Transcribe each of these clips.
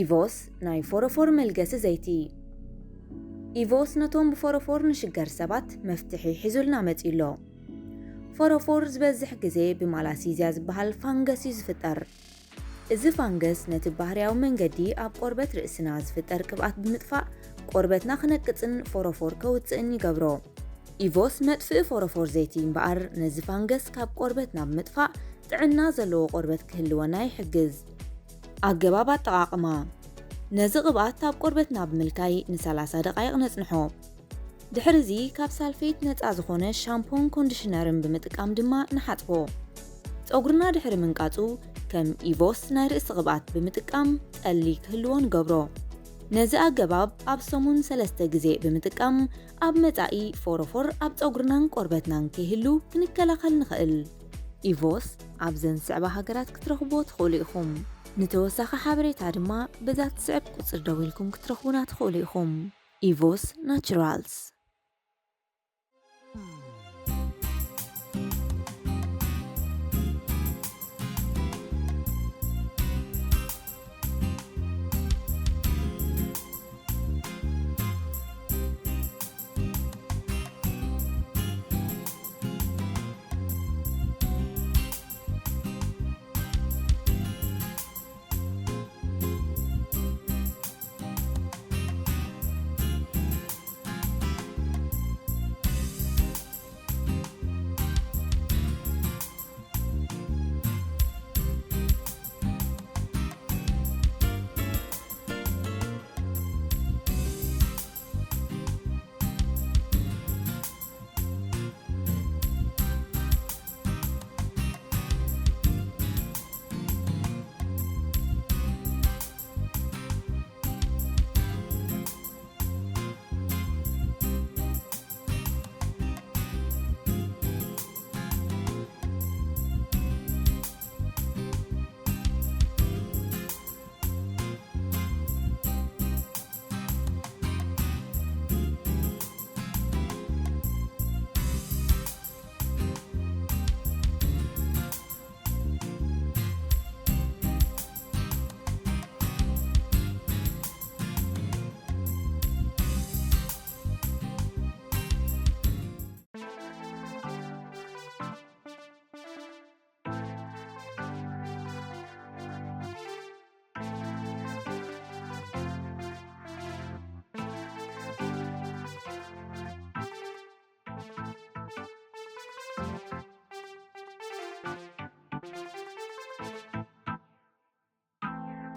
ኢቮስ ናይ ፎሮፎር መልገሲ ዘይቲ። ኢቮስ ነቶም ብፎሮፎር ንሽገር ሰባት መፍትሒ ሒዙልና መጺኡ ኣሎ። ፎሮፎር ዝበዝሕ ግዜ ብማላሲዝያ ዝበሃል ፋንገስ እዩ ዝፍጠር። እዚ ፋንገስ ነቲ ባህርያዊ መንገዲ ኣብ ቆርበት ርእስና ዝፍጠር ቅብኣት ብምጥፋእ ቆርበትና ክነቅጽን ፎሮፎር ከውጽእን ይገብሮ። ኢቮስ መጥፍኢ ፎሮፎር ዘይቲ እምበኣር ነዚ ፋንገስ ካብ ቆርበትና ብምጥፋእ ጥዕና ዘለዎ ቆርበት ክህልወና ይሕግዝ። ኣገባብ ኣጠቓቕማ። ነዚ ቅብኣት ኣብ ቆርበትና ብምልካይ ን30 ደቓይቕ ነጽንሖ። ድሕሪ እዚ ካብ ሳልፌት ነጻ ዝኾነ ሻምፖን ኮንዲሽነርን ብምጥቃም ድማ ንሓጽቦ። ጸጉርና ድሕሪ ምንቃጹ ከም ኢቮስ ናይ ርእሲ ቅብኣት ብምጥቃም ጠሊ ክህልዎ ንገብሮ። ነዚ ኣገባብ ኣብ ሰሙን ሰለስተ ግዜ ብምጥቃም ኣብ መጻኢ ፎሮፎር ኣብ ጸጉርናን ቆርበትናን ከይህሉ ክንከላኸል ንኽእል። ኢቮስ ኣብዘን ዝስዕባ ሃገራት ክትረኽብዎ ትኽእሉ ኢኹም። ንተወሳኺ ሓበሬታ ድማ በዛ ትስዕብ ቁጽሪ ደዊልኩም ክትረኽቡና ትኽእሉ ኢኹም። ኢቮስ ናቹራልስ።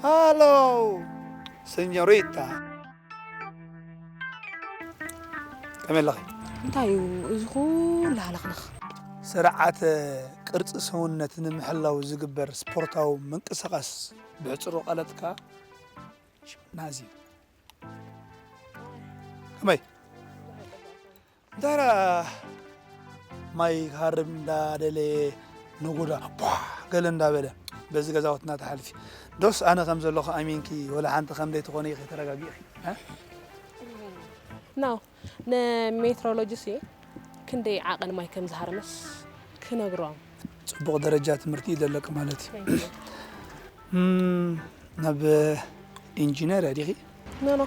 ሃሎ ሰኞሪታ፣ ከመይ ኣለኺ? እንታይ እዩ እዚ ኩሉ ሃለኽለኽ? ስርዓተ ቅርጺ ሰውነት ንምሕላው ዝግበር ስፖርታዊ ምንቅስቓስ ብሕጽሩ ቀለጥካ ናዚ። ከመይ? እንታይ ደኣ ማይ ክሃርም እንዳደለየ ነጎዳ ቧ ገለ እንዳበለ በዚ ገዛውትና ተሓልፊ ዶስ ኣነ ከም ዘለኹ ኣሚንኪ ወላ ሓንቲ ከም ዘይትኾኒ ኢኺ ተረጋጊእኺ? እ? ናው ንሜትሮሎጂሲ ክንደይ ዓቐን ማይ ከም ዝሃረመስ ክነግሮም። ጽቡቕ ደረጃ ትምህርቲ እዩ ዘለኪ ማለት እዩ። እም፣ ናብ ኢንጂነር እያ ዲኺ? ኖ ኖ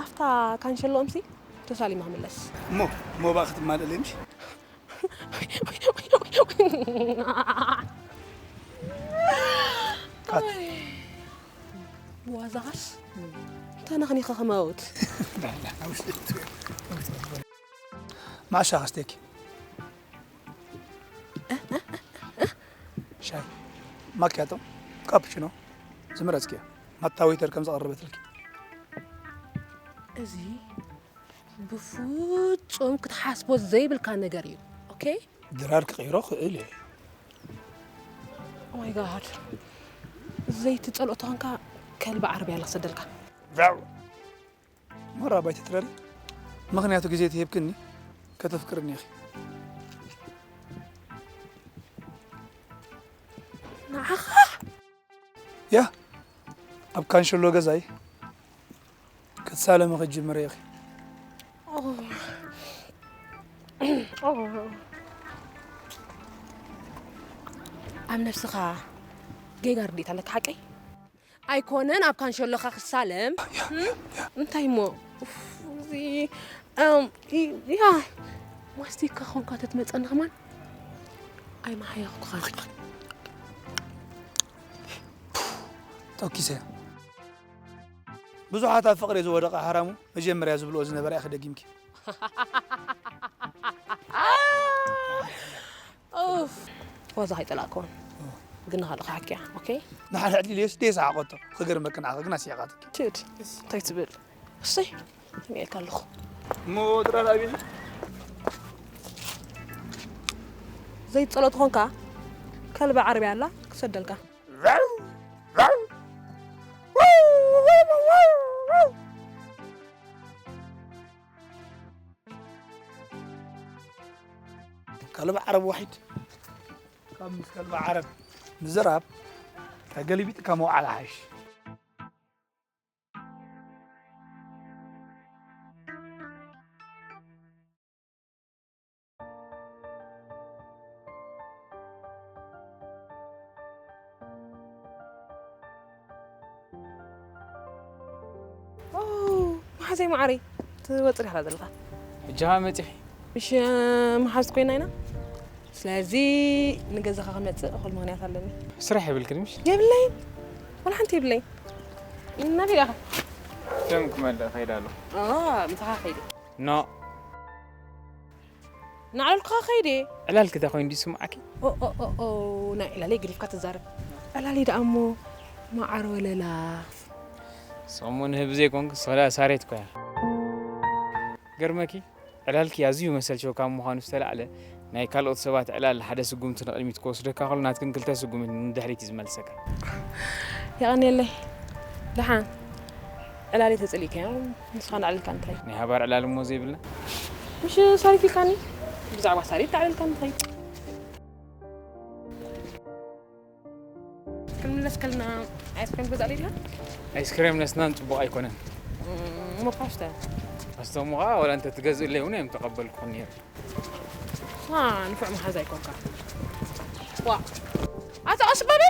ኣብታ ካንሸሎ እምሲ ተሳሊማ ክምለስ። እሞ ሞባእ ክትማልእለይ ምሽ? ብዋዛኻስ ተነኽኒኸ ክመውት። ማሻ ከስቴኪ ሻይ ማኪያቶ ካፕቺኖ ዝመረጽክዮ ማታ ዌይተር ከም ዘቐረበትልኪ። እዚ ብፍጹም ክትሓስቦ ዘይብልካ ነገር እዩ። ኦኬ? ድራር ክቕይሮ ክእል እየ። ኦማይ ጋድ። ዘይቲ ጸልኦ ተኾንካ ከልቢ ዓረብያ ኣላ ክሰደልካ። ቫው! መራ ባይ ትትረሪ። ምኽንያቱ ግዜ ትሂብክኒ ከተፍቅርኒ ኢኺ። ንዓኻ? ያ ኣብ ካንሸሎ ገዛይ ክትሳለሚ ክትጅምሪ ኢኺ። ኣብ ነብስኻ ጌጋ ርድኢት ኣለካ ሓቀይ? ኣይኮነን ኣብ ካንሸሎኻ ክሳለም። ያ፣ ያ፣ ያ። እንታይ እሞ? ኡፍ፣ እዚ፣ እም፣ ይ-፣ ያ፣ ማስቲካ ኾንካ ተትመጸኒ ከማን ኣይመሓየኽኩኻን። ተኪሰ። ብዙሓት ኣብ ፍቕሪ ዝወደቐ ሓራሙ መጀመርያ ዝብልኦ ዝነበረ ኢኺ ደጊምኪ። ኡፍ፣ ዋዛ ከይጸላእክዎን። ግን ንኻልእ ክሓክያ፣ ኦኬ? ንሓደ ዕድል የስ ደስ ዓቐቶ። ክገርመኪ ንዓኺ ግን ኣስሒቓትኪ። ችድ፣ እንታይ ትብል? እሰይ፣ ሰሚዐልካ ኣለኹ። እሞ ጥራር ኣቢሉ? ዘይትጸሎ ተኾንካ፣ ከልቢ ዓረብያ ኣላ፣ ክሰደልካ። ከልቢ ዓረብ ዋሒድ ካብ ምስ ከልቢ ዓረብ ምዝራብ ተገልቢጥካ ምውዓል ይሓይሽ። ኦ፣ መሓዘይ መዓረይ፣ ትወጽእ ዲኻ ዘለኻ? ሕጂ ኸኣ መጺኺ? ምሽ፣ እ፣ መሓዝት ኮይና ኢና። ስለዚ ንገዛኻ ክመጽእ እኹል ምኽንያት ኣለኒ። ስራሕ የብልክን ምሽ? የብለይን። ዋላ ሓንቲ የብለይን። ናበይ ዲኻ? ከም ክመልእ እኸይድ ኣለኹ። ኦ፣ ምሳኻ ኸይደ። ኖ። ናዕልልካ ኸይደ። ዕላል ክዳ ኮይኑ ድዩ ስምዓኪ? ኦ፣ ኦ፣ ኦ፣ ኦ፣ ናይ ዕላለይ ገዲፍካ ትዛረብ። ዕላለይ ደኣ እሞ መዓር ወለላ። ሰሙን ህብ ዘይኮንክ ሰላ ሳሬት ኮያ። ገርመኪ፣ ዕላልኪ ኣዝዩ መሰልቸው ካብ ምዃኑ ዝተላዕለ፣ ናይ ካልኦት ሰባት ዕላል ሓደ ስጉምቲ ንቕድሚት ክወስደካ ከሎ ናትክን ክልተ ስጉምቲ ንድሕሪት እዩ ዝመልሰካ። የቐንየለይ። ደሓን ዕላሊ ተጸሊእካዮ፣ ንስኻ ንዕልልካ እንታይ? ናይ ሃባር ዕላል እሞ ዘይብልና? ምሽ ሳሪት ኢልካኒ? ብዛዕባ ሳሪት ተዕልልካ እንታይ? ክንምለስ ከለና ኣይስክሬም ትገዝኣለይ ዲኻ? ኣይስክሬም ነስናን ጽቡቕ ኣይኮነን። እም፣ እሞ ፓስታ? ፓስታ እሞ ኸኣ ዋላ እንተ ትገዝእለይ እውን እዮም ተቐበልኩ ነይሩ። ዋ፣ ንፉዕ መሓዛ ኣይኮንካ። ዋ፣ ኣታ ቀስ በል።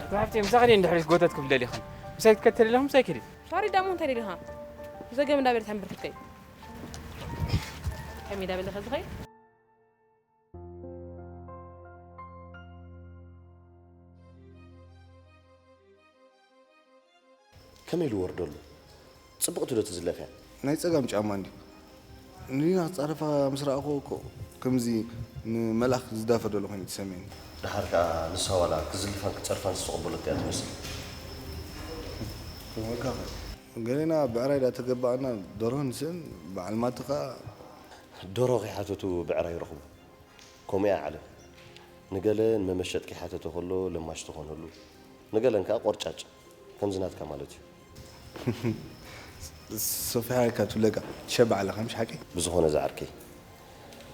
ኣታ ሃብቴ፣ ምሳኺ ድየ እንድሕሪት ጎተት ክብል ደሊኽን? ምሳይ ክትከተል ኢለኹም፣ ምሳይ ክዲ። ሻሪ ዳሞ እንታይ ደሊኻ? ብዘገም እንዳበለ ተንብርክከይ። ከመይ እንዳበለ ከዝኸይ? ከመይ ኢሉ ወርደሉ? ጽብቕቲ ዶ ትዝለፍያ? ናይ ጸጋም ጫማ እንድዩ። ንሊና ክጻረፋ ምስ ረኣኽዎ እኮ ከምዚ ንመልኣኽ ዝዳፈ ደሎ ኮይኑ ተሰሚዕኒ። ደሓር ከኣ ንሳ ዋላ ክዝልፋን ክጸርፋን ዝተቐበለት እያ ትመስል። ከመልካ ኸ? ገሌና ብዕራይ ዳ ተገባኣና ደርሆ ንስእን በዓል ማቲ ኸኣ። ደርሆ ከይሓተቱ ብዕራይ ይረኽቡ። ከምኡ እያ ዓለም። ንገለ ንመመሸጥ ከይሓተተ ከሎ ለማሽ ትኾነሉ፣ ንገለን ከኣ ቆርጫጭ፣ ከምዚ ናትካ ማለት እዩ። ሶፊያ ኢልካ ትብለካ፣ ትሸብዕ ኣለኻ፣ ምሽ ሓቂ? ብዝኾነ ዝዓርከይ፣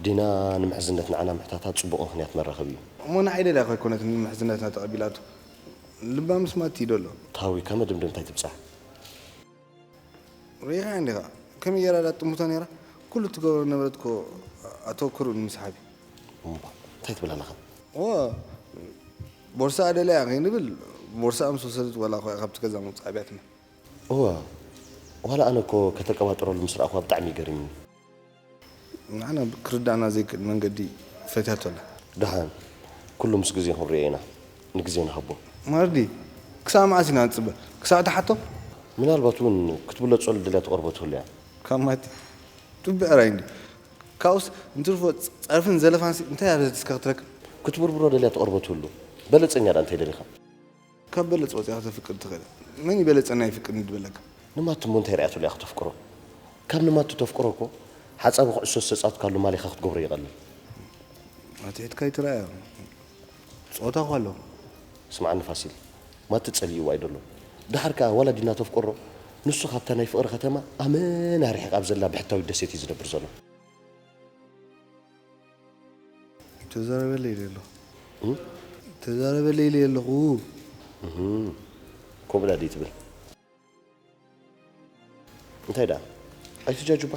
ዲና ንምሕዝነት ንዓና ምሕታታ ጽቡቕ ምኽንያት መራኸቢ እዩ። እሞ ንዓይ ደልያ ከይኮነትን ንምሕዝነትና ተቐቢላቶ፣ ልባ ምስ ማቲ እዩ ደሎ። ታዊካ መደምደምታ ኣይትብጻሕ። ርኢኻ እንዲኻ፣ ከመይ ገይራ እያ ጥምቶ ነይራ? ኩሉ እትገብሮ ነበረት እኮ ኣተኩርኡ ንምስሓብ እዩ። እምባ፣ እንታይ ትብል ኣለኻ? እወ፣ ቦርሳኣ ደልያ ከይንብል፣ ቦርሳኣ ምስ ወሰደት ዋላ እኳ ካብቲ ገዛ ምውጻእ ኣብያትና። እወ፣ ዋላ ኣነ እኮ ከተቀባጥረሉ ምስ ረኣኹዋ ብጣዕሚ እዩ ገሪምኒ። ንዓና ክርዳእና ዘይክእል መንገዲ ፈትያቶ ኣላ። ደሓን፣ ኩሉ ምስ ግዜ ክንሪኦ ኢና። ንግዜ ንሃቦ። ማርዲ፣ ክሳብ መዓስ ኢና ንጽበ? ክሳዕ ትሓቶ? ምናልባት እውን ክትብለጸሉ ደልያ ትቐርቦ ትህሉ እያ። ካብ ማቲ፣ ጡብ ብዕራይ እንድዩ። ካብኡስ እንትርፎ ጸርፍን ዘለፋንሲ እንታይ ኣብ ዘትስካ ክትረክብ? ክትብርብሮ ደልያ ትቐርቦ ትህሉ። በለጸኛ ደኣ እንታይ ደሊኻ? ካብ በለጽ ወጺኣ ከተፍቅር ትኽእል። መን ይበለጸና ይፍቅር እንዲ በለካ? ንማቲ እሞ እንታይ ርኣያትሉ እያ ክተፍቅሮ? ካብ ንማቲ ተፍቅሮ እኮ ሓጻቢ ኩዕሶ ዝተጻወትካሉ ማሊኻ ክትገብሮ ይቐልል። ኣትሒትካ ኣይትርኣዮ። ጾታ እኮ ኣለዎ። ስምዓኒ ፋሲል፣ ማቲ ጸሊእዎ ኣይደሎን። ደሓር ከኣ ዋላ ዲና ተፍቅሮ፣ ንሱ ካብታ ናይ ፍቕሪ ከተማ ኣመና ርሒቓ ኣብ ዘላ ብሕታዊት ደሴት እዩ ዝነብር ዘሎ። ተዛረበለይ ኢለ ኣለኹ። እም? ተዛረበለይ ኢለ ኣለኹ። እህም። ከምኡ ዳ ድዩ ትብል? እንታይ ደኣ? ኣይትጃጁባ።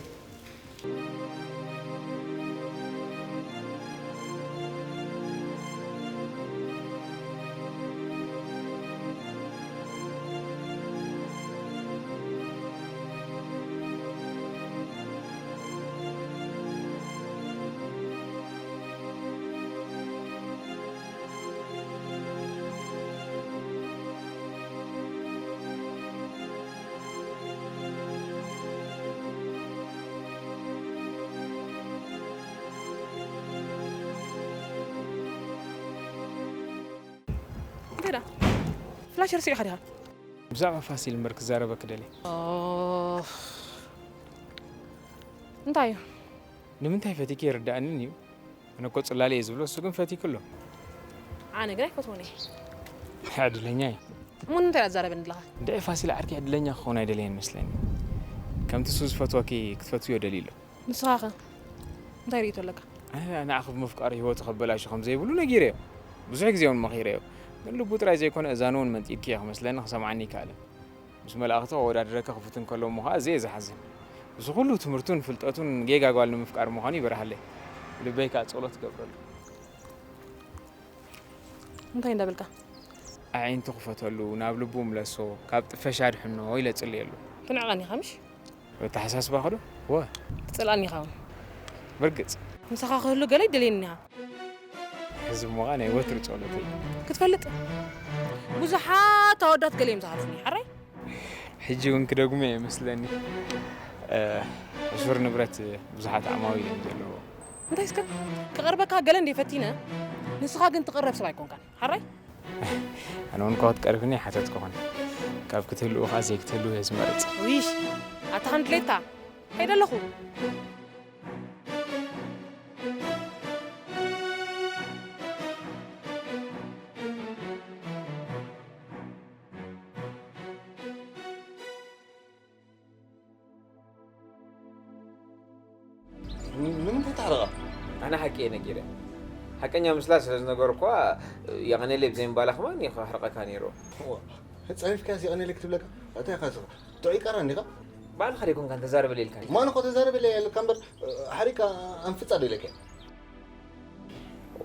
መቸርሲ ኢኻ ዲኻ? ብዛዕባ ፋሲል እምበር ክዛረበኪ ደልየ። ኦ፣ እንታይ እዩ? ንምንታይ ፈቲኪ ይርዳእንን እዩ። ኣነ እኮ ጽላል እየ ዝብሎ፣ እሱ ግን ፈቲኩ ኣሎ። ኣነ ግን ኣይፈትዎን እየ። ዕድለኛ እዩ። እሞ ንምንታይ ኣዛረበኒ ኣለኻ? እንድዒ ፋሲል ዓርከይ ዕድለኛ ክኸውን ኣይደለየን መስለኒ። ከምቲ እሱ ዝፈትወኪ ክትፈትውዮ ደልዩ ኣሎ። ንስኻ ኸ እንታይ ርእይቶ ኣለካ? ኣነ ንዓኺ ብምፍቃር ህይወቱ ከበላሹ ከም ዘይብሉ ነጊረዮ። ብዙሕ ግዜ እውን መኺረዮ። ግን ልቡ ጥራይ ዘይኮነ እዛኑ እውን መንጢልኪ እየ ክመስለኒ ክሰምዓኒ ይከኣልን። ምስ መላእኽቲ ከወዳድረኪ ክፍትን ከሎ እሞ ኸኣ እዚ እየ ዝሓዝን። እዚ ኩሉ ትምህርቱን ፍልጠቱን ጌጋ ጓል ንምፍቃር ምዃኑ ይበርሃለይ። ልበይ ከኣ ጸሎት ይገብረሉ። እንታይ እንዳበልካ? ኣዒንቱ ክፈተሉ፣ ናብ ልቡ ምለሶ፣ ካብ ጥፈሻ ኣድሕኖ ኢለ ጽልየሉ። ትንዕቐኒ ኢኻ ምሽ? ኣተሓሳስባኺ ዶ? ወ። ትጸልኣኒ ኢኻ እውን። ብርግጽ። ምሳኻ ክህሉ ገለ ይደልየኒ ኢኻ። ሕዚ እሞ ኸኣ ናይ ወትሩ ጸሎተይ። ክትፈልጥ ብዙሓት ኣወዳት ገለ እዮም ዝሃልፉኒ። ሓራይ? ሕጂ እውን ክደግሞ እየ መስለኒ። እ፣ ሕሱር ንብረት ብዙሓት ዓማዊል እዮም ዘለዎ። እንታይ እስከ ክቐርበካ ገለ እንደ ፈቲነ፣ ንስኻ ግን ትቕረብ ሰብ ኣይኮንካን። ሓራይ? ኣነ እውን እኮ ክትቀርብኒ ኣይሓተትኩኽን። ካብ ክትህልዉ ኸኣ ዘይክትህልዉ እየ ዝመርጽ። ውይሽ፣ ኣታ ከም ድሌትካ። ከይደ ኣለኹ። ንምንታይ ተሕርቓ? ኣነ ሓቂ እየ ነጊረ። ሓቀኛ ምስላ ስለ ዝነገርኳ፣ የቐኔለይ ብዘይ ምባላ ከማን እየ ከሕርቐካ ነይሩ። እዋ፣ ጸሪፍካያስ የቐኔለይ ክትብለካ? እንታይ ኢኻ ስኻ? ጥዑይ ቃራ እንዲኻ? ባዕልኻ ዶ ኣይኮንካ ተዛረበለይ ኢልካኒ? ማን እኮ ተዛረበለይ ኢልካ እምበር፣ ሓሪቃ ኣንፍጻ ዶ ኢለካ?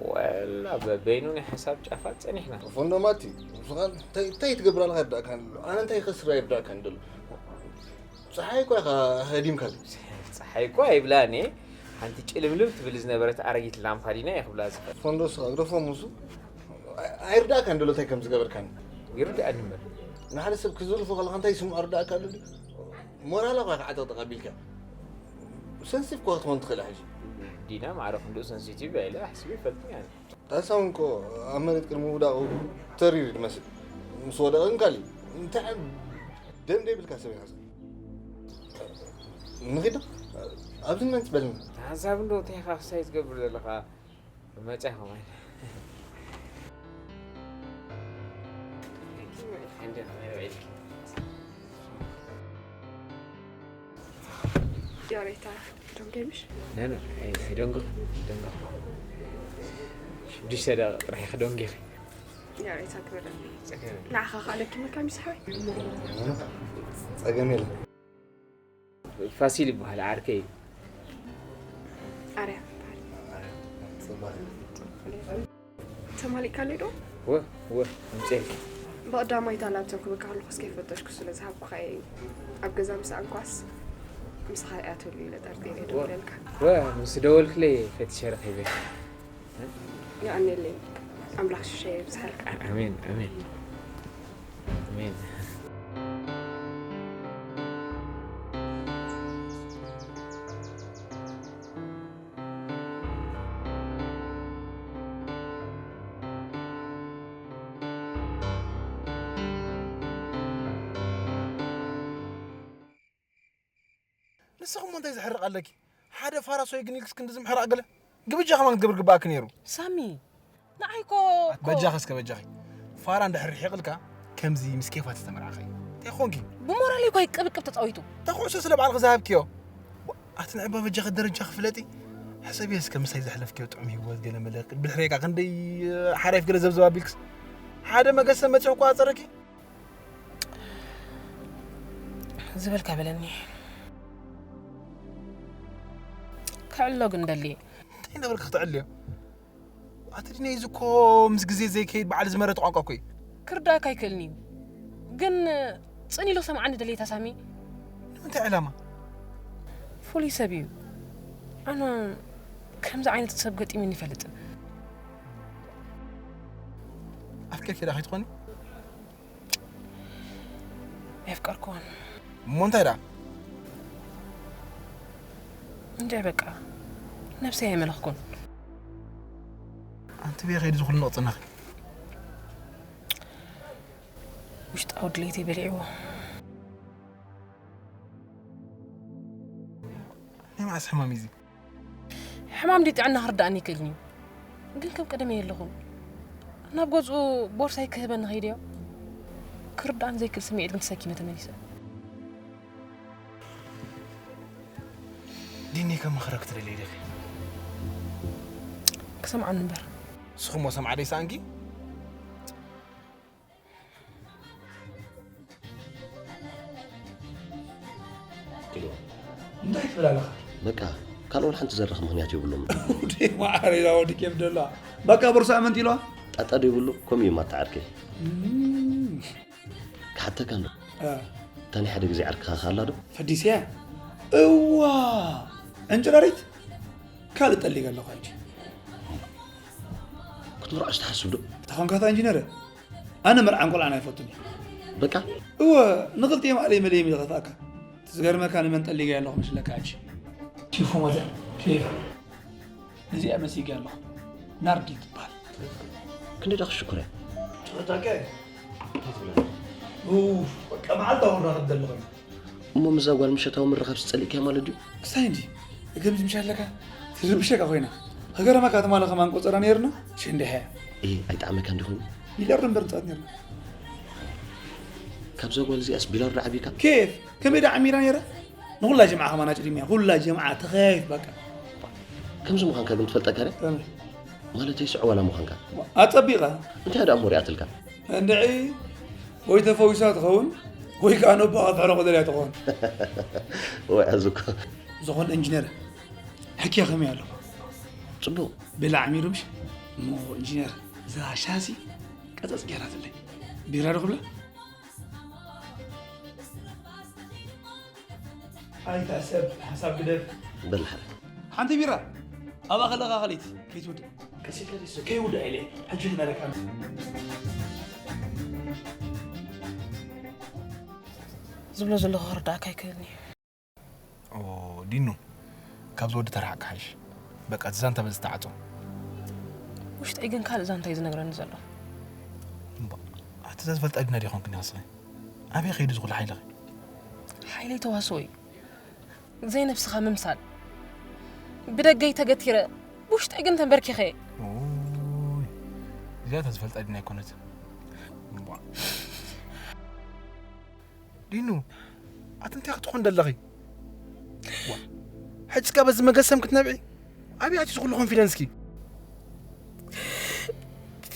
ወላ በበይኑ ናይ ሓሳብ ጫፋት ጸኒሕና። ፎንዶ ማቲ፣ ንስኻ እንታይ፣ እንታይ ትገብር ኣለኻ ይርዳእካ ኣሎ። ኣነ እንታይ ክስራ ይርዳእካ ኣሎ። ጸሓይ እኮ ኢኻ ሃዲምካለይ። ጸሓይ እኮ ኣይብላን እየ። ሓንቲ ጭልምልም ትብል ዝነበረት ኣረጊት ላምፓ ዲና እየ ክብላ ዝኽእል። ፎንዶ ንስኻ ግደፎ ሙሱ። ኣይ-፣ ኣይርዳእካን ደሎ እንታይ ከም ዝገበርካኒ። ይርዳእኒ እምበር። ንሓደ ሰብ ክዝልፎ ከለኻ እንታይ ይስምዖ ርዳእካ ኣሎ ድዩ? ሞራላ እኳ ክዓጠቕ ኣቢልካ። ሰንሲቲቭ እኳ ክትኮን ትኽእል ሕጂ። ዲና ማዕረ ክንድኡ ሰንሲቲቭ እያ ኢለ ኣሕሲበ ይፈልጥን እየ ኣነ። ታሳውን እኮ ኣብ መሬት ቅድሚ ምውዳቑ ተሪር እዩ ዝመስል። ምስ ወደቐ ግን ካልእ እዩ። እንታይ ዓይነት ደም ዘይብልካ ሰብ ኢኻ። ንኺድ ዶ? ኣብዚ መን ትበልና? ሓንሳብ እንዶ እንታይ ኢኻ ክሳይ ትገብር ዘለኻ? መጻ ከማን። ያሬታ ዶንጌ ምሽ? ነ፣ ነ፣ ኣይ፣ ኣይ ዶንጎ፣ ዶንጎ። ሽዱሽተ ደቂቕ ጥራሕ ኢኺ ዶንጌ ኢኺ። ያሬታ ክበረኒ። ጸገም የለን። ንዓኻ ካልኪ መካሚስ ሓወይ? ጸገም የለን። ፋሲል ይበሃል፣ ዓርከይ እዩ። ኣርያ ይበሃል። ጽባሕ። ተማሊእካለይ ዶ? ወ፣ ወ፣ ኣምጽኤልኪ። ብቐዳማይ እታ ላፕቶፕ ክህበካ ከለኹስ ከይፈተሽኩ ስለ ዝሃብኩኻ እየ። ኣብ ገዛ ምስ ኣንኳስ ምሳኻ ይኣትወሉ ኢለ ጠርጢረ እየ ወ፣ ደውለልካ። ወ፣ ምስ ደወልክለይ ፈቲሸ ረኺበ። የቐንየለይ። ኣምላኽ ሽሻይ የብዝሓልካ። ኣሜን፣ ኣሜን። ኣሜን። ንስኺ እሞ እንታይ ዘሕርቕ ኣለኪ? ሓደ ፋራ ሰው ግን ኢልክስ ክንዲ ዝምሕራቕ ገለ? ግብጃ ከማን ክትገብር ግባእኪ ነይሩ። ሳሚ፣ ንዓይ እኮ፣ እኮ በጃኺ እስከ በጃኺ። ፋራ እንድሕር ርሒቕልካ ከምዚ ምስ ኬፋ ተተመርዓኺ። እንታይ ኾንኪ? ብሞራለይ እኮ ይቅብቅብ ተጻዊቱ። እታ ኩዕሶ ስለ ባዕልኺ ዝሃብክዮ። ኣቲ ንዕባ በጃኺ ደረጃ ክፍለጢ። ሕሰብዮ እስከ ምሳይ ዘሕለፍክዮ ጥዑም ህይወት ገለ መለ። ብድሕሬካ ክንደይ ሓራይፍ ገለ ዘብዘብ ኣቢልክስ። ሓደ መገሰ መጺኡ እኮ ኣጸረኪ። ዝበልካ በለኒ። ክዕሎ ግን ደሊ። እንታይ እንዳበልካ ክትዕልዮ? ኣቲ ድነይ እዚ እኮ ምስ ግዜ ዘይከይድ በዓል ዝመረተ ቋንቋ እኮ እዩ። ክርዳእካ ኣይክእልን እዩ። ግን ጽን ኢሉ ሰምዓኒ ደሊ ታሳሚ። ንምንታይ ዕላማ? ፍሉይ ሰብ እዩ። ኣነ ከምዚ ዓይነት ሰብ ገጢሙኒ ይፈልጥን። ኣፍቂርኪ ዶ ከይትኾኒ? ኣየፍቀርኩዎን። እሞ እንታይ ደኣ? እንድዒ በቃ፣ ነብሰይ ኣይመለኽኩን። ኣንቲ በይ ከይዲ ዝኹሉ ንቕጽናኺ? ውሽጣዊ ድሌተይ በሊዕዎ። ናይ መዓስ ሕማም እዩ እዚ? ሕማም ድዩ ጥዕና ክርዳእኒ ይክእልን እዩ፣ ግን ከም ቀደመይ የለኹን። ናብ ገዝኡ ቦርሳይ ክህበኒ ከይደዮ ክርዳእኒ ዘይክእል ስምዒት ግን ተሰኪመ ተመሊሰ። ዲኒ፣ ከም ምኽረ ክትደልይ ዲኺ? ክሰምዓኒ እምበር። ንስኹም ሰምዓ ደይሰኣንኪ? እንታይ ትብል ኣለኻ? በቃ ካልኦ ሓንቲ ዘረኽ ምኽንያት የብሎም። ወዲ ማዕረ ኢላ ወዲ ኬፍ ደላ በቃ ቦርሳ ኣመንቲ ኢለዋ። ጣጣ ዶ ይብሉ? ከምኡ እዩ ማታ ዓርከይ። ክሓተካ እንዶ፣ እታ ናይ ሓደ ግዜ ዓርክኻ ኣላ ዶ? ፈዲስያ። እዋ፣ ዕንጭራሪት። ካልእ ጠሊገ ኣለኹ ሕጂ። ክትምርዖስ ትሓስብ ዶ? ተኾንካታ ኢንጂነር፣ ኣነ መርዓን ቆልዓን ኣይፈቱን እየ። በቃ እወ፣ ንኽልቲኦም ኣለይ መለዮም ኢለ ከጥፍኣካ። እቲ ዝገርመካ ንመን ጠሊገያ ኣለኹ መስለካ ሕጂ? ቺፉ ሞተ ኬፍ። ነዚኣ መሲገያ ኣለኹ። ናርዲ ትበሃል። ክንደይ ዳ ክሽኩር እያ። ጭቕጫቀ። ኡፍ፣ በቃ መዓልታዊ ንራኸብ ዘሎ ኮይኑ። እሞ ምዛ ጓል ምሸታዊ ምርኻብ ዝጸሊእካያ ማለት ድዩ? ክሳይ እንዲ እገምዚ ምሽ ኣለካ ትርብሸካ ኮይና። ከገረመካ ትማሊ ከማን ቆጸራ ነይርና ሽንድሐ። እየ ኣይጣዕመካ እንዲ ኮይኑ። ሚልያርድ እምበር ንጻወት ነይርና። ካብዛ ጓል እዚኣስ ቢላርዶ ዓቢካ? ኬፍ ከመይ ዳ ዓሚራ ነይራ? ንኹላ ጀምዓ ከማን ኣጭዲምያ። ኩላ ጀምዓ ተኸያይፍ በቃ። ከምዚ ምዃንካ ግን ትፈልጠካ ድያ? ከመይ? ማለተይ ስዑ ዋላ ምዃንካ። ኣጸቢቐ። እንታይ ደኣ እሞ ሪኣትልካ? እንድዒ ወይ ተፈዊሳ ትኸውን ወይ ከዓ ነቦኻ ትሕረቑ ደልያ ትኸውን። ወይ ኣዝኮ። ዝኾነ ኢንጂነር ሕክያ ከመይ ኣሎ? ጽቡቕ። ብላዕ ሚሩ ምሽ? እሞ ኢንጂነር እዛ ሻሲ ቀጸጽ ገይራትለይ። ቢራ ዶ ክብላ? ኣይትሕሰብ፣ ሓሳብ ግደፍ። በል ሓደ። ሓንቲ ቢራ ኣብኣ ከለኻ ካልኢት ከይትውድእ። ቀስ ኢልካ ደስ ከይውዳእ ኢለ ሕጂ ክነረካ። ዝብሎ ዘለኹ ክርዳእካ ኣይክእልን እዩ። ኦ ዲኑ፣ ካብዚ ወዲ ተረሓቅ ሓይሽ። በቃ እቲ ዛንታ በዚ ተዓጾ። ውሽጠይ ግን ካልእ ዛንታ እዩ ዝነግረኒ ዘሎ። እምባ፣ ኣቲ እዛ ዝፈልጣ ዲና ዲኾንክኒ ንስኺ? ኣበይ ከይዱ ዝኹሉ ሓይልኺ? ሓይለይ ተዋስኦ እዩ። ዘይነብስኻ ምምሳል። ብደገይ ተገቲረ፣ ብውሽጠይ ግን ተንበርኪኸ። ኦይ፣ እዚኣ እታ ዝፈልጣ ዲና ኣይኮነትን። እምባ። ዲኑ፣ ኣቲ እንታይ ክትኾን ደለኺ? ዋ፣ ሕጂ እስካ በዚ መገሰም ክትነብዒ? ኣበይ ኣትዩ ዝኹሉ ኮንፊደንስኪ?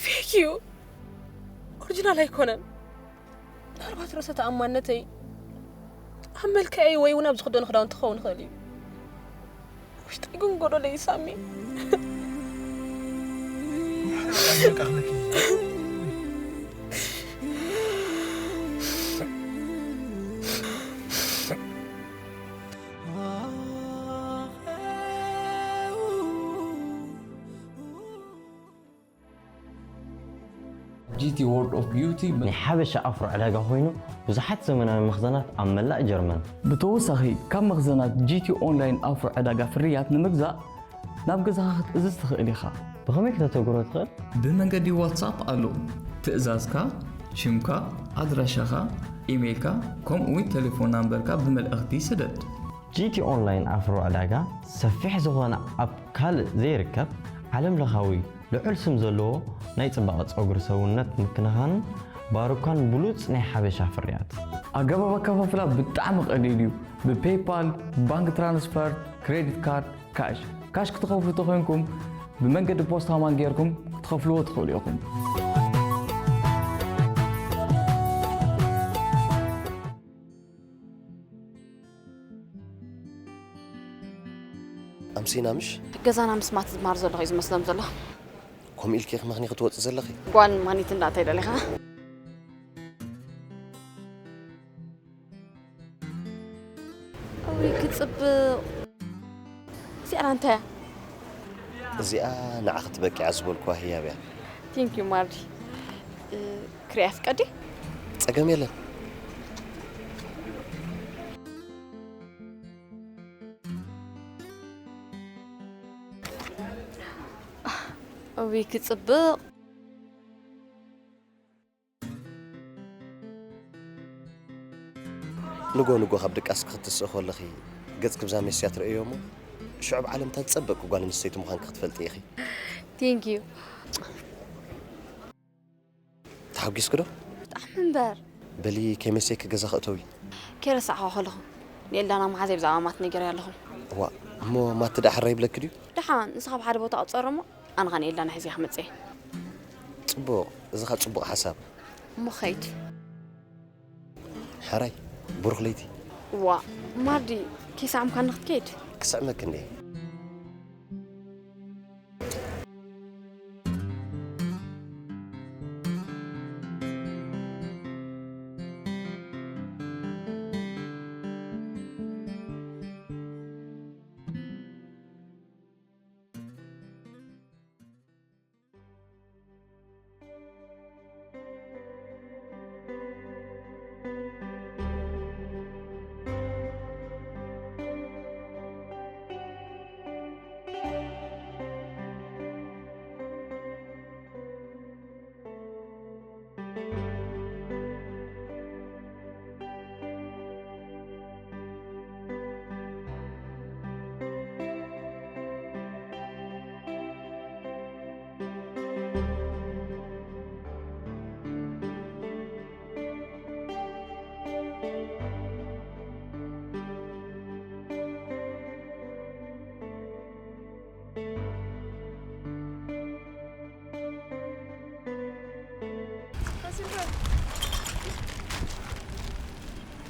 ፌክ እዩ። ኦሪጂናል ኣይኮነን። ምናልባት ርእሰ ተኣማንነተይ ኣብ መልክዐይ ወይ እውን ኣብ ዝኽደኖ ክዳውንቲ ክኸውን ይኽእል እዩ። ውሽጠይ ግን ጎዶሎ እዩ ሳሚ። ጂቲ ወርልድ ኦፍ ቢዩቲ ናይ ሓበሻ ኣፍሮ ዕዳጋ ኮይኑ ብዙሓት ዘመናዊ መኽዘናት ኣብ መላእ ጀርመን። ብተወሳኺ ካብ መኽዘናት ጂቲ ኦንላይን ኣፍሮ ዕዳጋ ፍርያት ንምግዛእ ናብ ገዛኻ ክትእዝዝ ትኽእል ኢኻ። ብኸመይ ክተተግብሮ ትኽእል? ብመንገዲ ዋትሳፕ ኣሎ። ትእዛዝካ፣ ሽምካ፣ ኣድራሻኻ፣ ኢሜይልካ ከምኡ እውን ቴሌፎን ናምበርካ ብመልእኽቲ ስደድ። ጂቲ ኦንላይን ኣፍሮ ዕዳጋ ሰፊሕ ዝኾነ ኣብ ካልእ ዘይርከብ ዓለምለኻዊ ልዑል ስም ዘለዎ ናይ ጽባቐ ጸጉሪ ሰውነት ምክንኻንን ባሩካን ብሉጽ ናይ ሓበሻ ፍርያት። ኣገባብ ኣከፋፍላ ብጣዕሚ ቀሊል እዩ። ብፔይፓል፣ ባንክ ትራንስፈር፣ ክሬዲት ካርድ፣ ካሽ። ካሽ ክትኸፍሉ ተኾይንኩም ብመንገዲ ፖስታ ማን ጌርኩም ክትኸፍልዎ ትኽእሉ ኢኹም። ኣምሲና ምሽ? ገዛና ምስማት ዝማር ዘለኹ እዩ ዝመስሎም ዘሎ። ከምኡ ኢልኪ ኢኺ ምኽኒ ክትወፂ ዘለኺ? ጓል ማኒት እንዳ እንታይ ደሊኻ? እውይ ክፅብቕ። እዚኣ እንታይ እያ? እዚኣ ንዓኺ ትበቂዓ ዝበልኩዋ ህያብ እያ። ቴንክ ዩ ማሪ። ክሪያ ፍቀዲ? ፀገም የለን። እውይ ክፅብቕ። ንጎ ንጎ ካብ ድቃስ ክትስእ ከለኺ ገጽ ክብዛ መስያ ትርእዮ እሞ ሽዑ ብዓለም እታ ዝጸበቅኪ ጓል ኣንስተይቲ ምዃንኪ ክትፈልጢ ኢኺ። Thank you። ተሓጒስኪ ዶ? ብጣዕሚ እምበር። በሊ ከይመሰየኪ ገዛ ክእተዊ። ከይረሳዕኹ ከለኹ ንኤልዳና መሓዘይ ብዛዕባ ማት ነጊረያ ኣለኹ። ዋ እሞ ማት ደኣ ሕራይ ይብለኪ ድዩ? ደሓን ንስኻ ኣብ ሓደ ቦታ ቅጸሮ እሞ ኣነ ኸኣ ንኤልዳና ሒዘያ ክመጽእ እየ። ጽቡቕ፣ እዚ ኸኣ ጽቡቕ ሓሳብ። እሞ ኸይድ። ሕራይ፣ ብሩኽ ለይቲ። ዋ ማርዲ፣ ከይሰዓምካኒ ክትከይድ? ክስዕመኪ እንድየ።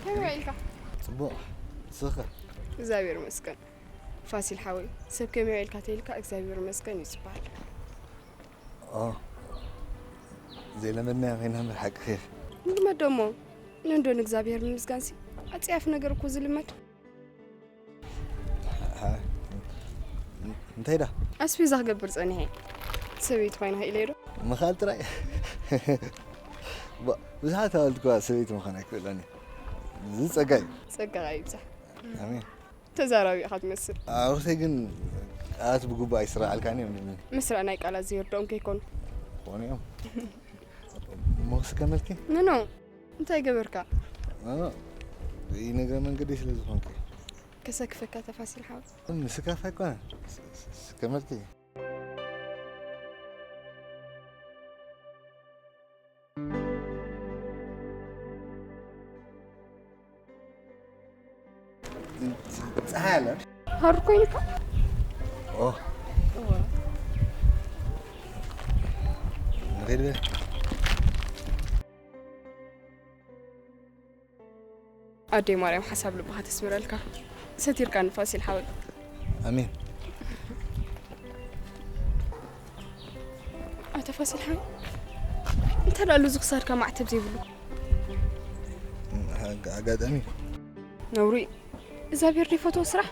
ከመይ ውዒልካ? ጽቡቕ። ንስኺ ከ? እግዚኣብሔር ይመስገን። ፋሲል ሓወይ፣ ሰብ ከመይ ውዒልካ ተይልካ እግዚኣብሔር ይመስገን እዩ ዝበሃል። ኦ፣ ዘይለመድናዮ ከይንሃምር ሓቅኺ ኢኺ። ንልመዶ እሞ፣ ንእንዶ ንእግዚኣብሔር ምምስጋንሲ ኣጽያፊ ነገር እኮ ዝልመድ። እንታይ ዳ? ኣስቤዛ ክገብር ጸኒሐ። ሰበይቲ ኮይና ኢለ ዶ? ምኻል ጥራይ። ባ- ብዙሓት ኣዋልድ እኳ ሰበይቲ ምዃን ኣይክእላን እዩ። እዚ ጸጋ እዩ። ጸጋኻ ይብዛሕ። ኣሜን። ተዛራቢ ኢኻ ትመስል። ኣውርተይ ግን ቃላት ብግቡእ ኣይስራዓልካን እዮም። ምስራእ ናይ ቃላት ዘይርድኦም ከይኮኑ። ኮኑ እዮም። ሞክስ ከመልኪ? ንኖ እንታይ ገበርካ? ኣነ ብእግረ መንገዲ ስለ ዝኾንኩ። ከሰክፈካ ተፋሲል ሓው። ንስካፍ ኣይኮነ። ከመልኪ? ፀሓይ ኣለ። ሃሩ ኮይንካ? ኦ። ንኸይድ በል። ኣደይ ማርያም ሓሳብ ልብኻ ተስምረልካ። ሰቲርካ ንፋሲል ሓወይ። ኣሜን። ኣቶ ፋሲል ሓወይ፣ እንታይ ደኣ እዚ ክሳድካ ማዕተብ ዘይብሉ? ኣጋ- ኣጋጣሚ። ነውሪ። እግዚኣብሔር ዘይፈትዎ ስራሕ።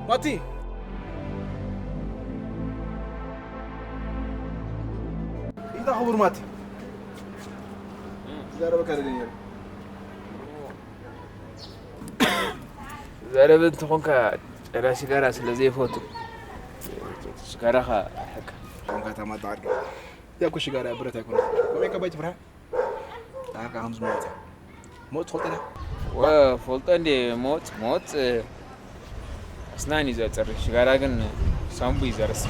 ማቲ! ኢታ ክቡር ማቲ! ዘረበካ ደገኛ ዘረብ እንተኾንካ ጨራ ሽጋራ ስለ ዘይፈቱ ሽጋራኻ ኣርሕካ። ቋንቋ ተማጣ ዓድካ እዚኣ እኮ ሽጋራ ብረት ኣይኮነ። ከመይ ከባይ ትፍርሃ? ዳርጋ ከም ዝመወፅ ሞት ትፈልጦ ዳ? ወ ፈልጦ እንዴ ሞት ሞት ኣስናን እዩ ዘፅሪ ሽጋራ ግን ሳምቡ እዩ ዘርስ።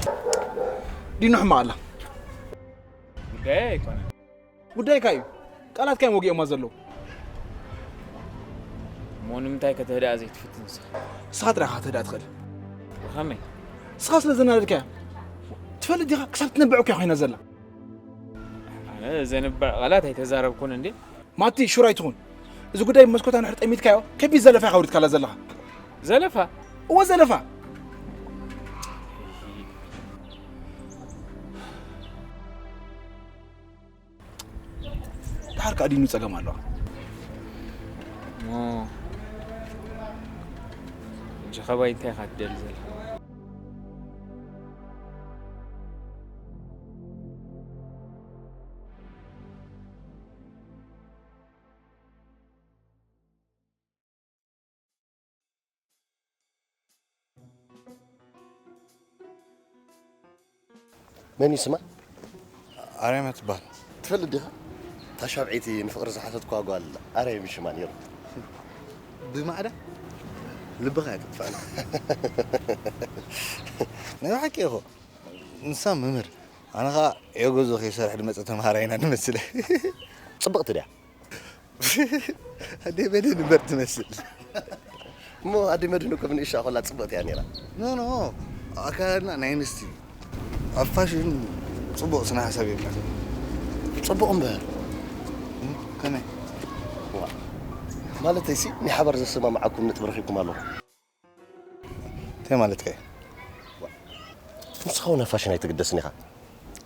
ዲኑ ሕማቕ ኣላ። ጉዳይ ኣይኮነን። ጉዳይካ እዩ። ቃላትካ እዮም ወጊኦማ ዘለዉ። እሞ ንምንታይ ከተህድኣ ዘይትፍትን ንስኻ? ንስኻ ጥራይ ኢኻ ክትህድኣ ትኽእል። ብኸመይ? ንስኻ ስለ ዘናደድካያ። ትፈልጥ ዲኻ ክሳብ ትነብዕ እኮ እያ ኮይና ዘላ። ኣነ ዘንብዕ ቃላት ኣይተዛረብኩን እንዴ። ማቲ ሹር ኣይትኹን። እዚ ጉዳይ መስኮታ ንሕር ጠሚትካዮ፣ ከቢድ ዘለፋ ኢኻ ኣውሪድካላ ዘለኻ። ዘለፋ? እወ፣ ዘለፋ። ደሓር ከኣ ዲኑ ጸገም ኣለዋ። እሞ፣ ሕጂ ካባይ እንታይ ኢኻ ትደሊ ዘለኻ? መን እዩ ስማ? ኣርያም እያ ትበሃል። ትፈልጥ ዲኻ? እታ ሻብዐይቲ ንፍቕሪ ዝሓተትኳ ጓል ኣርያም እዩ ሽማ ነይሩ። ብማዕዳ ልብኻ እያ ተጥፍኣና። ናይ ብሓቂ ኢኹ። ንሳ መምህር፣ ኣነ ኸኣ ዒጎዞ ከይሰርሕ ዝመጸ ተምሃራይ ኢና ንመስል። ጽብቕቲ ድያ? ኣደይ መድህን እምበር ትመስል። እሞ ኣደይ መድህን እኮ ብንእሽቶ ኮላ ጽብቕቲ እያ ነይራ። ኖ፣ ኖ፣ ኣካላትና ናይ ኣንስቲ እዩ። ኣብ ፋሽን ጽቡቕ ስነ ሓሳብ የብላን። ጽቡቕ እምበር። እም፣ ከመይ? ዋ፣ ማለተይሲ ናይ ሓባር ዘሰማምዓኩም ነጥቢ ረኺብኩም ኣለኹም። እንታይ ማለትካ እዩ? ንስኻ እውን ኣብ ፋሽን ኣይትግደስን ኢኻ።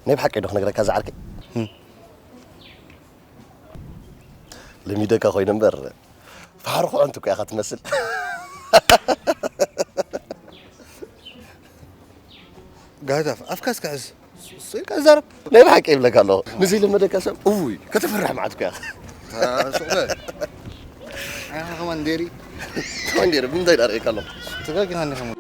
ናይ ብሓቂ ዶ ክነግረካ ዝዓርከይ? እም። ለሚደካ ኮይኑ እምበር፣ ፋሕሪ ኩዕንቲ እኮ ኢኻ ትመስል። ጋህታፍ፣ ኣፍካ እስከ ሕዝ። ስቕ ኢልካ ዛረብ። ናይ ብሓቂ ይብለካ ኣለኹ። ንዘይለመደካ ሰብ፣ እውይ፣ ከተፍርሕ መዓት እኮ ኢኻ። እታ ሱቕ በል። ዓይንኻ ከማን ዴሪ። ከማን ዴሪ፣ ብምንታይ ዳርኤካ ኣለኹ? ተጋጊኻኒ ከማን።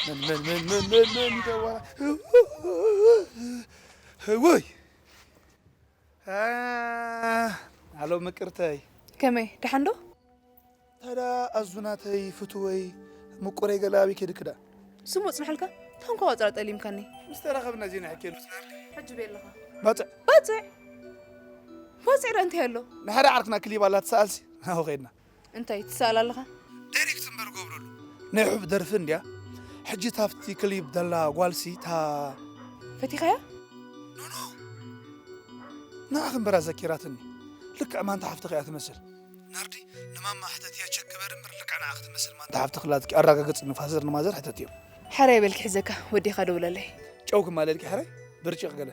መን፣ መን፣ መን፣ መን፣ መን፣ መን ይደወላ? ውይ! ኣ፣ ሃሎ ምቅርተይ። ከመይ፣ ደሓን ዶ? ታዳ ኣዙ ናተይ፣ ፍትወይ፣ ምቁረይ ገለ ኣበይ ከይድኪ ደኣ? ስሙ ጽንሐልካ? ታንኳ ዋጽራ ጠሊምካኒ። ምስ ተራኸብና ዜና ሕኬሉ ትናርዲ። ሕጂ በይ ኣለኻ። ባጽዕ። ባጽዕ? ባጽዕ ደኣ እንታይ ኣሎ? ንሓደ ዓርክና ክሊብ ኣላ ትሰኣልሲ። ናሁ ኸይድና። እንታይ ትሰኣል ኣለኻ? ዳይሬክት እምበር ገብረሉ። ናይ ሑብ ደርፊ እንድያ። ሕጂ ታፍቲ ክሊብ ደላ ጓልሲ ታ ፈቲኻያ? ኖ፣ ኖ። ንዓኺ እምበር ኣዘኪራትኒ። ልክዕ ማንታ ሓፍትኺ እያ ትመስል። ናርዲ፣ ንማማ ሕተትያ ቸክ ግበር እምበር ልክዕ ንዓኺ ትመስል ማንታ ሓፍትኺ ላትኪ። ኣረጋግጽኒ ፋዘር ንማዘር ሕተትዮም። ሕራይ በልኪ ሒዘካ ወዲኻ ደውለለይ። ጨው ክማለልኪ ሕራይ? ብርጭቕ ገለ።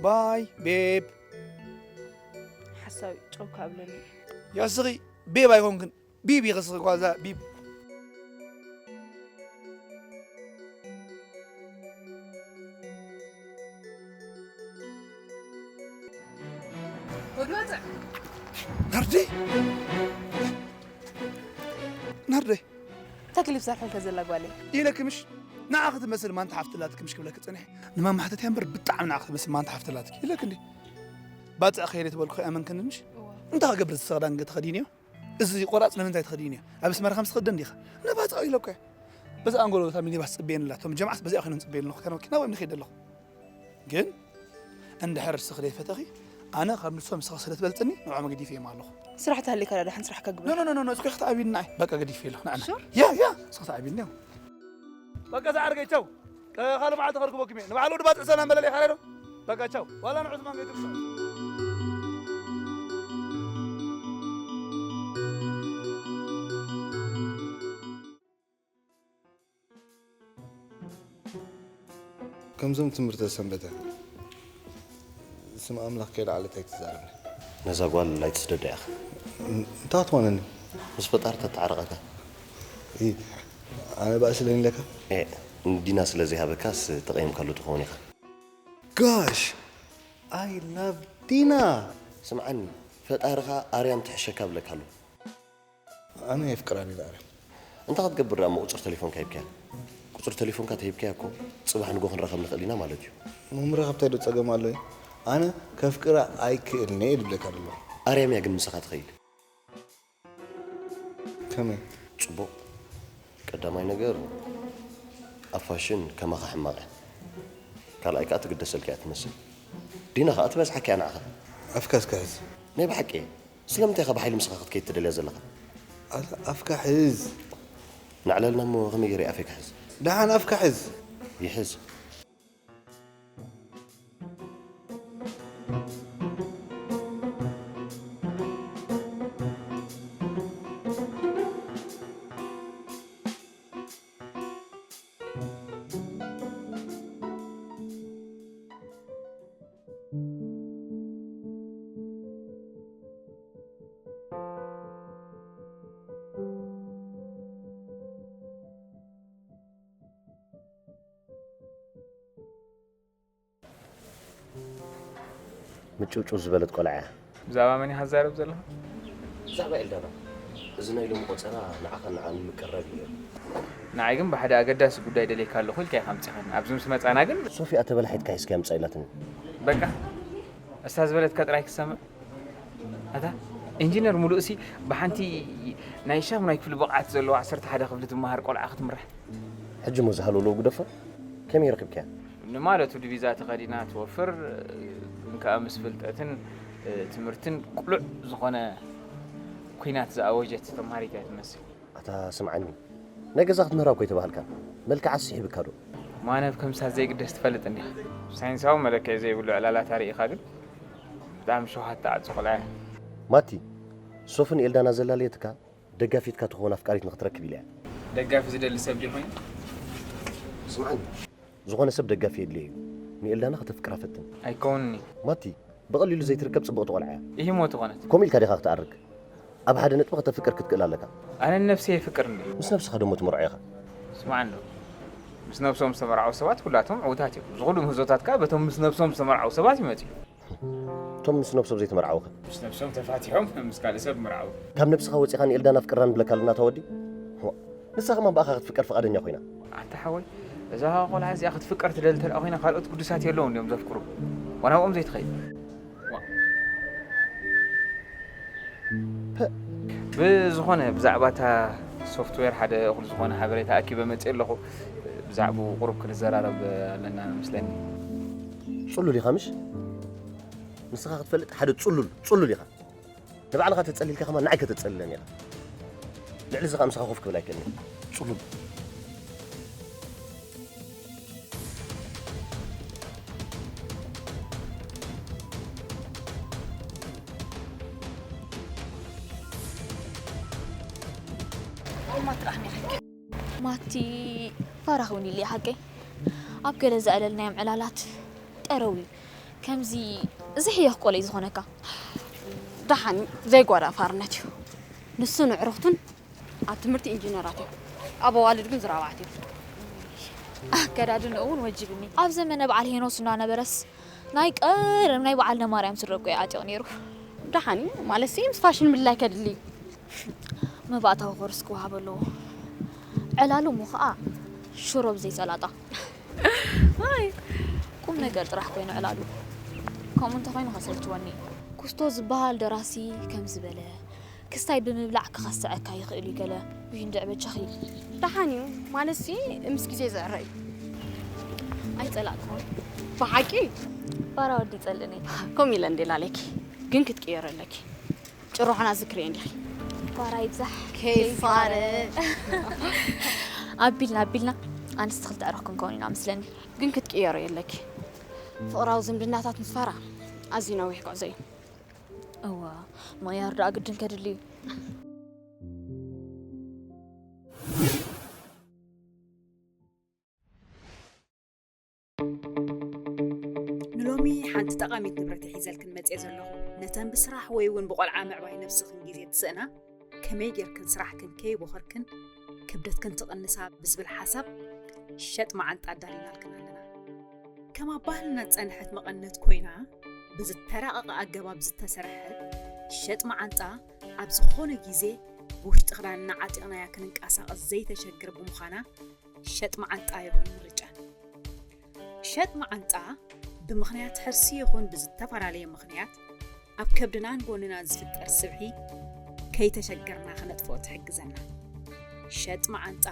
ባይ፣ ቤብ። ሓሳዊ ጨው ካብለኒ። ያስኺ፣ ቤብ ኣይኮንክን። ቢብ ኢኺ እስኺ ጓዛ፣ ቢብ። ወዲ ወፅዕ። ናርዲ! ናርዲ! እታ ክሊፕ ሰርሐልካ ዘላ ጓለይ። ኢለኪ ምሽ? ንዓኺ ትመስል ማንታ ሓፍቲ ኣላትኪ ምሽ ክብለኪ ፀኒሐ። ንማማ ሕተትያ እምበር ብጣዕሚ ንዓኺ ትመስል ማንታ ሓፍቲ ኣላትኪ። ኢለኪ እንዴ? ባፅዕ ከይደ ትበልኩ ኣይኣመንክኒ ምሽ? እዋ። እንታይ ክገብር ዝሰኽዳን ተኸዲንዮ? እዚ ቆራፅ ንምንታይ ተኸዲንዮ? ኣብ ኣስመራ ከም ዝኽደን ዲኻ? ንባፅዕ ኢለ እኮ እየ። በዚ ኣንጎሎ እታ ሚኒባስ ፅበየን ኣላ። እቶም ጀማዓት በዚኣ ኮይኖም ፅበየን ኣለኹ። እታ መኪና ወይ ንኸይድ ኣለኹ። ግን እንድሕር እስኺ ዘይፈተኺ፣ ኣነ ካብ ንሶም ንስኺ ስለ ትበልፅኒ ንዕኦም ገዲፈዮም ኣለኹ። ስራሕ ተሃልዩካ ዳ ደሓን ስራሕካ ግበር። ኖ፣ ኖ፣ ኖ፣ ኖ፣ እስኪ ክትኣብይኒ ንዓይ። በቃ ገዲፈ ኣለኹ፣ ንዓና። ሹር? ያ፣ ያ፣ እስኺ ክትኣብይኒ እዮም። በቃ ዝዓርከይ ቻው። እ፣ ካልእ መዓልቲ ከርክበኩም እየ። ንበዓል ወዲ ባፅዕ ሰላም በለለይ፣ ካልእ ዶ? በቃ ቻው። ዋላ ንዑስማን ከይትርሱ። ከምዞም ትምህርተ ሰንበተ ስም ኣምላኽ ከይለዓለት ኣይትዛረብኒ። ነዛ ጓል ኣይትስደዳ ኢኻ። እንታይ ክትኮነኒ? ምስ ፈጣሪ ተተዓረቐካ። ኢ፣ ኣነ ባእሲ ኣለኒ ኢለካ? ኤ፣ ንዲና ስለ ዘይሃበካስ ተቐይምካሉ ትኸውን ኢኻ። ጋሽ፣ I love ዲና። ስምዓኒ፣ ፈጣርኻ ኣርያም ትሕሸካ ብለካ ኣሎ። ኣነ የፍቅራ ዲና ኣርያም። እንታይ ክትገብር ደኣ እሞ ቁጽሪ ተሌፎንካ ሂብካያ? ቁጽሪ ተሌፎንካ ተሂብካያ እኮ ጽባሕ ንጎ ክንራኸብ ንኽእል ኢና ማለት እዩ። ምምራኸብ እንታይ ዶ ጸገም ኣለዎ? ኣነ ከፍቅራ ኣይክእልን እየ ዝብለካ ዘለኹ። ኣርያም እያ ግን ምሳኻ ትኸይድ። ከመይ? ጽቡቕ። ቀዳማይ ነገር ኣብ ፋሽን ከማኻ ሕማቕ እያ። ካልኣይ ከኣ ትግደሰልካ እያ ትመስል። ዲና ከኣ ትበዝሓካ እያ ንዓኻ። ኣፍካ እስከ ሕዝ። ናይ ብሓቂ እየ። ስለምንታይ ኢኻ ብሓይሊ ምሳኻ ክትከይድ ትደልያ ዘለኻ? ኣታ ኣፍካ ሕዝ። ንዕለልና እሞ ከመይ ገይረ ኣፈይ ክሕዝ? ደሓን ኣፍካ ሕዝ። ይሕዝ። ምጭውጭው ዝበለት ቆልዓ እያ። ብዛዕባ መን ኢኻ ትዛረብ ዘለኻ? ብዛዕባ ኤልዳና። እዚ ናይ ሎሚ ቆጸራ ንዓኻን ንዓን ምቅርራብ እዩ ነይሩ። ንዓይ ግን ብሓደ ኣገዳሲ ጉዳይ ደልየካ ኣለኹ ኢልካ ኢኻ ኣምጺኻኒ። ኣብዚ ምስ መጻና ግን ሶፊያ ተበላሒትካ ሒዝካያ ምጻእ ኢላትኒ። በቃ፣ እሳ ዝበለትካ ጥራይ ክትሰምዕ። ኣታ ኢንጂነር ሙሉእሲ ብሓንቲ ናይ ሻሙናይ ክፍሊ ብቕዓት ዘለዋ ዓሰርተ ሓደ ክፍሊ ትመሃር ቆልዓ ክትምራሕ። ሕጂ እሞ ዝሃለውለው ግደፎ። ከመይ ረኺብካያ? ንማለቱ ዲቪዛ ተኸዲና ትወፍር፣ ግን ከኣ ምስ ፍልጠትን ትምህርትን ቅሉዕ ዝኾነ ኲናት ዝኣወጀት ተምሃሪት እያ ትመስል። ኣታ ስምዓኒ፣ ናይ ገዛ ክትምህራ እኮ ኣይተባሃልካን። መልክዓ ስሒብካ ዶ? ማነብ ከምሳ ዘይግደስ ትፈልጥ እንዲኻ። ሳይንሳዊ መለክዒ ዘይብሉ ዕላላት ኣርኢኻ ግን ብጣዕሚ ሸውሃት ትዓጽ ቆልዓ እያ። ማቲ፣ ሶፍን ኤልዳና ዘላለየትካ ደጋፊትካ ትኸውን ኣፍቃሪት ንኽትረክብ ኢለ እያ። ደጋፊ ዝደሊ ሰብ ድዩ ኮይኑ? ስምዓኒ፣ ዝኾነ ሰብ ደጋፊ የድልዮ እዩ። ንኤልዳና ከተፍቅራ ፈትን። ኣይከውንን እዩ። ማቲ፣ ብቐሊሉ ዘይትርከብ ጽብቕቲ ቆልዓ እያ። ይህሞ ትኾነት። ከምኡ ኢልካ ዲኻ ክትኣርግ? ኣብ ሓደ ነጥቢ ከተፍቅር ክትክእል ኣለካ። ኣነ ንነብሰይ የፍቅር እንዲ። ምስ ነብስኻ ደሞ ትምርዖ ኢኻ። ስማዕ እንዶ፣ ምስ ነብሶም ዝተመርዓዉ ሰባት ኩላቶም ዕዉታት እዮም። እዚ ኩሉ ምህዞታት ከኣ በቶም ምስ ነብሶም ዝተመርዓዉ ሰባት ይመጽእ እዩ። እቶም ምስ ነብሶም ዘይተመርዓዉ ኸ? ምስ ነብሶም ተፋቲሖም ምስ ካልእ ሰብ ምርዓዉ። ካብ ነብስኻ ወጺኻ ንኤልዳና ኣፍቅራ ንብለካ ኣለና እታ ወዲ? ዋእ፣ ንሳ ከማን ብኣኻ ክትፍቀር ፍቓደኛ ኮይና። ኣንታ ሓወይ፣ እዛ ቆልዓ እዚኣ ክትፍቀር ትደሊ እንተ ደኣ ኮይና ካልኦት ግዱሳት የለውን ድዮም ዘፍቅሩ? ዋላ ኣብኦም ዘይትኸይድ? ዋእ። ፐእ። ብዝኾነ ብዛዕባ እታ ሶፍትዌር ሓደ እኹል ዝኾነ ሓበሬታ ኣኪበ መጽየ ኣለኹ። ብዛዕባኡ ቁሩብ ክንዘራረብ ኣለና መስለኒ። ጽሉል ኢኻ ምሽ? ንስኻ ክትፈልጥ ሓደ ጽሉል፣ ጽሉል ኢኻ። ንባዕልኻ ተጸሊልካ ከማን ንዓይ ከተጸልለኒ ኢኻ። ልዕሊ እዚ ኸኣ ምሳኻ ኮፍ ክብል ኣይክእልን እየ። ጽሉል። ማቲ ፋራ ኸውን ኢለ ሓቀይ ኣብ ገለ ዘዕለልናዮም ዕላላት ጠረው እዩ። ከምዚ ዝሕየኽ ቆለይ ዝኾነካ። ደሓን እዩ፣ ዘይጓዳ ፋርነት እዩ። ንሱ ንዕሩኽቱን ኣብ ትምህርቲ ኢንጂነራት እዮም። ኣብ ኣዋልድ ግን ዝራባዕት እዮም። ኣከዳድንኡ እውን ወጂብኒ። ኣብ ዘመነ በዓል ሄኖስ እናነበረስ ናይ ቀደም ናይ በዓልነ ማርያም ስረ እኮ እዩ ዓጢቑ ነይሩ። ደሓን እዩ ማለትሲ ምስ ፋሽን ምልላይ ከድሊ እዩ። መባእታዊ ኮርስ ክወሃብ ኣለዎ። ዕላሉ እሞ ኸኣ ሽሮ ብዘይ ሰላጣ። ኣይ፣ ቁም ነገር ጥራሕ ኮይኑ ዕላሉ። ከምኡ እንተኾይኑ ከሰልችወኒ እዩ። ኩስቶ ዝበሃል ደራሲ ከም ዝበለ፣ ክስታይ ብምብላዕ ክኸስዐካ ይኽእል እዩ ገለ። ውይ እንድዕ በጃኺ። ደሓን እዩ ማለትሲ ምስ ግዜ ዝዕረ እዩ። ኣይጸላእክዎን። ብሓቂ? ፋራ ወዲ ይጸልእኒ። ከምኡ ኢለ እንዴ ላለኪ። ግን ክትቅየሪ ኣለኪ። ጭርሖና ዝክርየ እንዲኺ። ፋራ ይብዛሕ። ከይፋረ። ኣቢልና ኣቢልና ኣንስቲ ክልተ ዕረኽ ክንከውን ኢና መስለኒ። ግን ክትቅየሪ ኣለኪ። ፍቕራዊ ዝምድናታት ምስ ፋራ ኣዝዩ ነዊሕ ጉዕዞ እዩ። እዋ፣ ምቕያር ደኣ ግድን ከድሊ እዩ። ንሎሚ ሓንቲ ጠቓሚት ንብረት እየ ሒዘልክን መጽየ ዘለኹ። ነተን ብስራሕ ወይ እውን ብቆልዓ ምዕባይ ነብስኽን ግዜ ትስእና፣ ከመይ ጌርክን ስራሕክን ከይቦኸርክን ክብደትክን ትቕንሳ ብዝብል ሓሳብ ሸጥ መዓንጣ ኣዳሊናልክን ኣለና። ከም ኣብ ባህልና ዝጸንሐት መቐነት ኮይና፣ ብዝተራቐቐ ኣገባብ ዝተሰርሐት ሸጥ መዓንጣ፣ ኣብ ዝኾነ ግዜ ብውሽጢ ክዳንና ዓጢቕናያ ክንንቀሳቐስ ዘይተሸግር ብምዃና፣ ሸጥ መዓንጣ ይኹን ምርጫን። ሸጥ መዓንጣ ብምኽንያት ሕርሲ ይኹን ብዝተፈላለየ ምኽንያት ኣብ ከብድናን ጎንናን ዝፍጠር ስብሒ ከይተሸገርና ክነጥፍኦ ትሕግዘና። ሸጥ መዓንጣ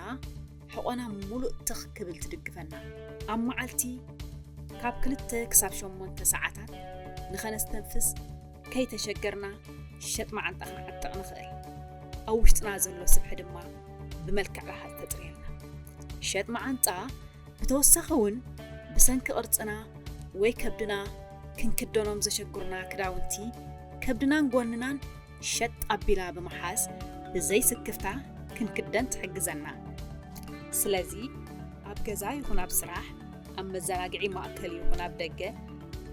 ሕቖና ምሉእ ትኽ ክብል ትድግፈና። ኣብ መዓልቲ ካብ ክልተ ክሳብ ሸሞንተ ሰዓታት ንኸነስተንፍስ ከይተሸገርና ሸጥ መዓንጣ ክንዓጥቕ ንኽእል። ኣብ ውሽጥና ዘሎ ስብሒ ድማ ብመልክዕ ረሃጽ ተጽርየልና። ሸጥ መዓንጣ ብተወሳኺ እውን ብሰንኪ ቅርጽና ወይ ከብድና ክንክደኖም ዘሸግሩና ክዳውንቲ ከብድናን ጎንናን ሸጥ ኣቢላ ብምሓዝ ብዘይ ስክፍታ ክንክደን ትሕግዘና። ስለዚ ኣብ ገዛ ይኹን ኣብ ስራሕ፣ ኣብ መዘናግዒ ማእከል ይኹን ኣብ ደገ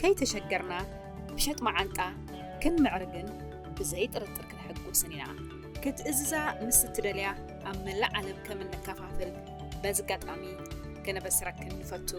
ከይተሸገርና ብሸጥ መዓንጣ ክንምዕርግን ብዘይ ጥርጥር ክንሕጉስን ኢና። ክትእዝዛ ምስ እትደልያ ኣብ መላእ ዓለም ከም እንከፋፍል በዚ ኣጋጣሚ ከነበስረክን ንፈቱ።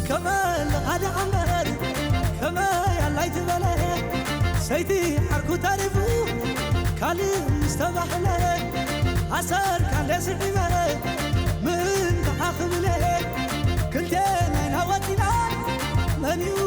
ከመ ለኻዲ ዓመር ከመይ ኣላይ ትበለ ሰይቲ ዓርኩ ተሪፉ ካልእ ምስ ተባህለ ኣሰር ካለ ስዒበ ምን ተሓኽብለ ክልቴና ኢና ወፂና መን እዩ